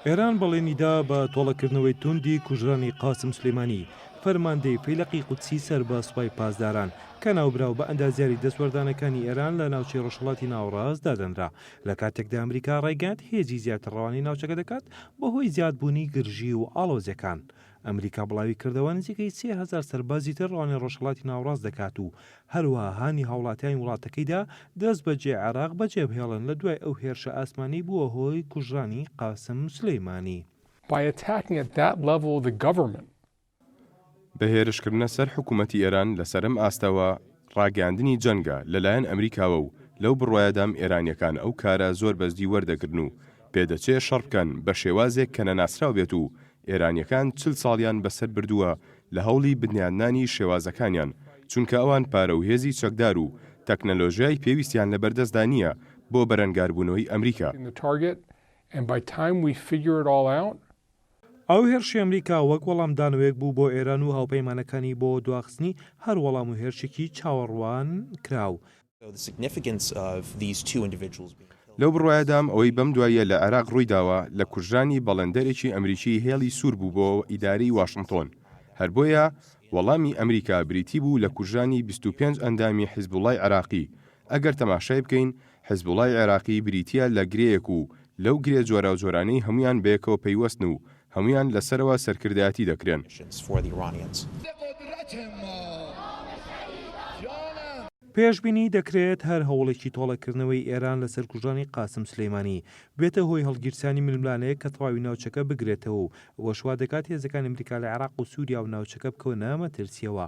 ئێران بەڵێنی دا بە تۆڵەکردنەوەی توندی کوژرانی قاسم سولەیمانی، فەرماندەی فەیلەقی قودسی سەر بە سوپای پاسداران، کە ناوبراو بە ئەندازیاری دەستوەردانەکانی ئێران لە ناوچەی ڕۆژهەڵاتی ناوەڕاست دادەنرا، لە کاتێکدا ئەمریکا ڕایگەیاند هێزی زیاتر ڕەوانەی ناوچەکە دەکات بەهۆی زیادبوونی گرژی و ئاڵۆزییەکان. ئەمریکا بڵاویکردەوە نزیکەی 3000 سەربازی تر ڕەوانەی ڕۆژهەڵاتی ناوەڕاست دەکات و هەروەها هانی هاوڵاتیانی وڵاتەکەی دا دەستبەجێ عێراق بەجێبهێڵن لە دوای ئەو هێرشە ئاسمانیەی بووە هۆی کوژرانی قاسم سولەیمانی. By attacking at that level of the government. بە هێرشکردنە سەر حکوومەتی ئێران لەسەر ئەم ئاستەوە، ڕاگەیاندنی جەنگە لەلایەن ئەمریکاوە و لەو بڕوایەدام ئێرانییەکان ئەو کارە زۆر بەجدی وەردەگرن و پێدەچێ شەڕ بکەن بە شێوازێک کە نەناسراو بێت و ئێرانییەکان 40 ساڵیان بەسەر بردووە لە هەوڵی بنیادنانی شێوازەکانیان چونکە ئەوان پارە و هێزی چەکدار و تەکنەلۆژیای پێویستیان لەبەردەستدا نییە بۆ بەرەنگاربوونەوەی ئەمریکا. ئەو هێرشەی ئەمریکا وەک وەڵامدانەوەیەک بوو بۆ ئێران و هاوپەیمانەکانی بۆ دواخستنی هەر وەڵام و هێرشێکی چاوەڕوانکراو. لەو بڕوایەدام ئەوەی بەم دواییە لە عێراق ڕوویداوە لە کوژرانی بەڵێندەرێکی ئەمریکی هێڵی سوور بوو بۆ ئیدارەی واشنتۆن، هەر بۆیە وەڵامی ئەمریکا بریتی بوو لە کوژرانی 25 ئەندامی حیزبوڵای عێراقی، ئەگەر تەماشای بکەین حیزبوڵای عێراقی بریتییە لە گرێیەک و لەو گرێ جۆراوجۆرانەی هەموویان بەیەکەوە پەیوەستن و هەموویان لە سەرەوە سەرکردایەتی دەکرێن. پێشبینی دەکرێت هەر هەوڵێکی تۆڵەکردنەوەی ئێران لەسەر کوژرانی قاسم سولەیمانی، ببێتە هۆی هەڵگیرسانی ململانێیەک کە تەواوی ناوچەکە بگرێتەوە و ئەوەش وا دەکات هێزەکانی ئەمریکا لە عێراق و سوریا و ناوچەکە بکەونە مەترسییەوە.